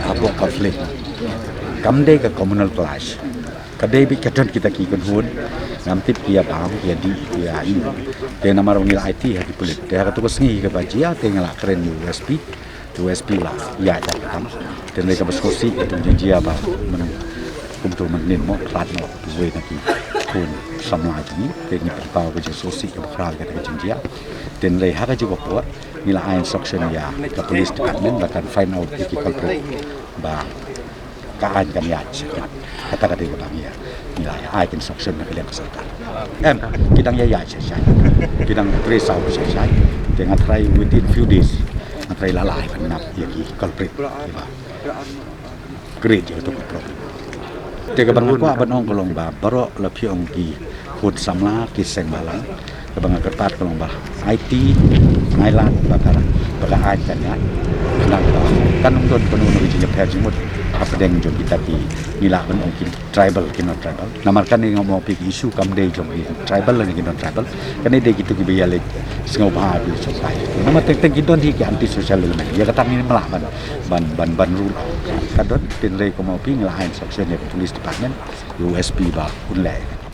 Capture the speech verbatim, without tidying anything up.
Hapoh ka fling kam dei ka communal clash. Ka dei beit ka don kita ki kynhun, ngam tip ki ïa bam, ki ïa dih, ki ïa ïu. Te namar ngi la aiti ha ki pulit. Te ha kato ka sngi kaba jia te nga la kren ïa u S P. Te u S P la ïaid da ka tam. Te hynrei kaba sngewsih kato ka jingjia ba mynta kumto mynnin mo, khlad noh uwei na ki khun samla jong ngi. Te ngi pynpaw ka jingsngewsih kaba khraw ïa kata ka jingjia. Te hynrei ha ka juh ka por ngi la ai instruction ïa ka police department ba kan find out ïa ki culprit ba ka aiñ kan ïaid shakhmat. Kata ka dei kaba ngi ïa, ngi la ai ka instruction na ka liang ka sorkar. Em, ki dang ïa ïaid shai shai. Ki dang trace out shai shai. Te nga tharai within few days nga tharai la lah ban nap ïa ki culprit kiba create ïa kato ka problem. Te kaba nga kwah ban ong ka long ba baroh la phi ong ki khun samla ki seng bhalang. Kaba nga kyrpad ka long ba aiti, nga ai lad ba ka, ba ka aiñ kan ïaid. Khnang ba kan ym don kano kano ka jingïapher jingmut hapdeng jong kita ki, ngi lah ban ong ki tribal ki non tribal. Namar kane nga ong phi ki issue kam dei jong ki tribal lane ki non tribal. Kane dei kito kiba ïaleit sngewbha ki sngewbha. Namar teng teng ki don hi ki anti social element. Ïa kata ngim lah ban, ban, ban, ban rule out. Ka don, te hynrei kumba phi, ngi la ai instruction ïa ka police department, ïa u S P ba un leh.